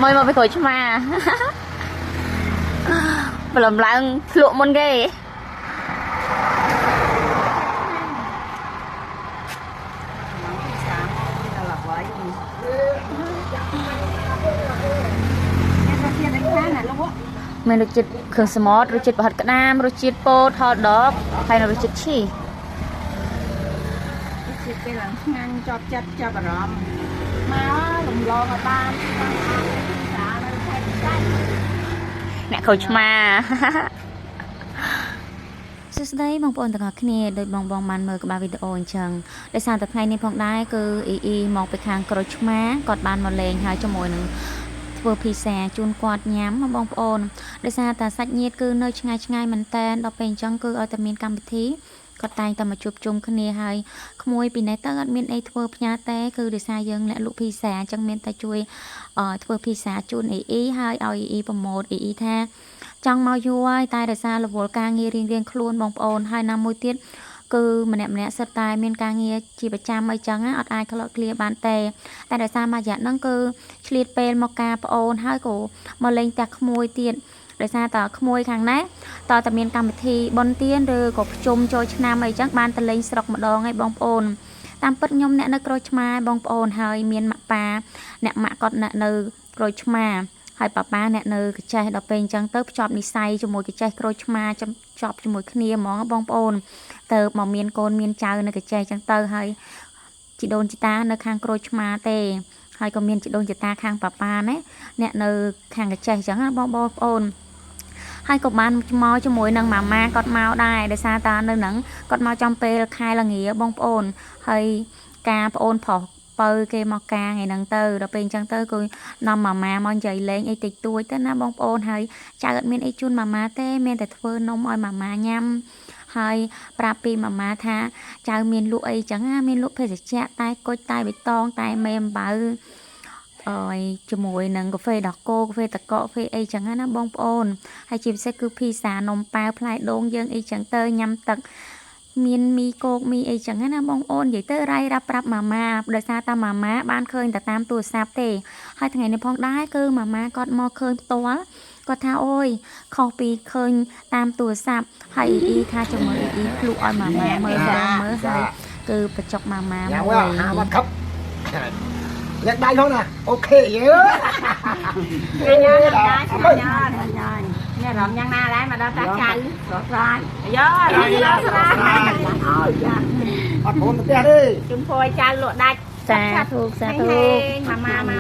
មកមកពីក្រូចឆ្មា ព្រលឹមឡើងភ្លក់មុនគេមានរសជាតិគ្រឿងសមុទ្ររសជាតិប្រហិតក្តាមរសជាតិពោតហតដកហើយនិងរសជាតិឈី រសជាតិពេលឡើងឆ្ងាញ់ជាប់ចិត្តចាប់អារម្មណ៍មករំលងឲ្យបានបានអាភាសានៅខេត្តសាច់ អ្នកក្រូចឆ្មាសួស្តីបងប្អូនទាំងអស់គ្នាដោយបងបងបានមើលក្បាលវីដេអូអញ្ចឹងដោយសារតែថ្ងៃនេះផងដែរគឺអ៊ីអ៊ីមកពីខាងក្រូចឆ្មាគាត់បានមកលេងហើយជាមួយនឹងធ្វើភីសាជូនគាត់ញ៉ាំបងប្អូនដោយសារតែសាច់ញាតិគឺនៅឆ្ងាយឆ្ងាយមែនតែនដល់ពេលអញ្ចឹងគឺឲ្យតែមានកម្មវិធីគាត់តែងតែមកជួបជុំគ្នាហើយក្មួយពីនេះទៅអត់មានអីធ្វើផ្ញើទេគឺដោយសារយើងអ្នកលក់ភីសាអញ្ចឹងមានតែជួយធ្វើភីសាជូនអ៊ីអ៊ីហើយឲ្យអ៊ីអ៊ីប្រម៉ូតអ៊ីអ៊ីថាចង់មកយូរហើយតែដោយសាររវល់ការងាររៀងៗខ្លួនបងប្អូនហើយណាមួយទៀតគឺម្នាក់ម្នាក់សិតតែមានការងារជាប្រចាំអីចឹងអត់អាចក្លត់ឃ្លាបានទេតែដោយសារមួយរយៈហ្នឹងគឺឆ្លៀតពេលមកការប្អូនហើយក៏មកលេងផ្ទះក្មួយទៀតដោយសារតក្មួយខាងនេះតតែមានកម្មវិធីបុណ្យទានឬក៏ប្រជុំចូលឆ្នាំអីចឹងបានទៅលេងស្រុកម្ដងឯងបងប្អូនតាមពិតខ្ញុំអ្នកនៅក្រូចឆ្មាបងប្អូនហើយមានម៉ាក់ប៉ាអ្នកម៉ាក់គាត់អ្នកនៅក្រូចឆ្មាហើយប៉ាប៉ាអ្នកនៅកចេះដល់ពេលអញ្ចឹងទៅភ្ជាប់និស័យជាមួយកចេះក្រូចឆ្មាជាប់ជាមួយគ្នាហ្មងបងប្អូនទៅមកមានកូនមានចៅនៅកចេះអញ្ចឹងទៅហើយជីដូនជីតានៅខាងក្រូចឆ្មាទេហើយក៏មានជីដូនជីតាខាងប៉ាប៉ាណាអ្នកនៅខាងកចេះអញ្ចឹងណាបងប្អូនហើយក៏បានមកជាមួយនឹងម៉ាម៉ាគាត់មកដែរដោយសារតានៅហ្នឹងគាត់មកចំពេលខែលងាបងប្អូនហើយការប្អូនប្រុសបើគេមកការថ្ងៃហ្នឹងទៅដល់ពេលអញ្ចឹងទៅគឺនាំម៉ាម៉ាមកនិយាយលេងអីតិចតួចទៅណាបងប្អូនហើយចៅអត់មានអីជូនម៉ាម៉ាទេមានតែធ្វើនំឲ្យម៉ាម៉ាញ៉ាំហើយប្រាប់ពីម៉ាម៉ាថាចៅមានលក់អីចឹងណាមានលក់ភេសជ្ជៈតែគុជតែបៃតងតែមេអំបៅអើយជាមួយនឹងកាហ្វេដោះគោកាហ្វេតកកាហ្វេអីចឹងណាបងប្អូនហើយជាពិសេសគឺភីសានំប៉ាវផ្លែដូងយើងអីចឹងទៅញ៉ាំទឹកមានមីគោកមីអីចឹងណាបងប្អូននិយាយទៅរ៉ៃរាប់ប្រាប់ម៉ាម៉ាដោយសារតាម៉ាម៉ាបានឃើញតែតាមទូរស័ព្ទទេហើយថ្ងៃនេះផងដែរគឺម៉ាម៉ាគាត់មកឃើញផ្ទាល់គាត់ថាអូយខុសពីឃើញតាមទូរស័ព្ទហើយអ៊ីថាជាមួយអ៊ីភ្លុកឲ្យម៉ាម៉ាមើលដល់មើលហើយគឺបញ្ចុកម៉ាម៉ា ញ៉ាំ មួយ ហាបាត់ខឹបលាក់ដៃផងណាអូខេយេ ញ៉ាំញ៉ាំញ៉ាំញ៉ាំរំយ៉ាងណាដែរមកដល់តាចៅស្រស់ស្រាយយោរំស្រស់ស្រាយ អត់ព្រមទៅផ្ទះទេ ជុំភួយចៅលក់ដាច់ សាធុសាធុ ម៉ាម៉ា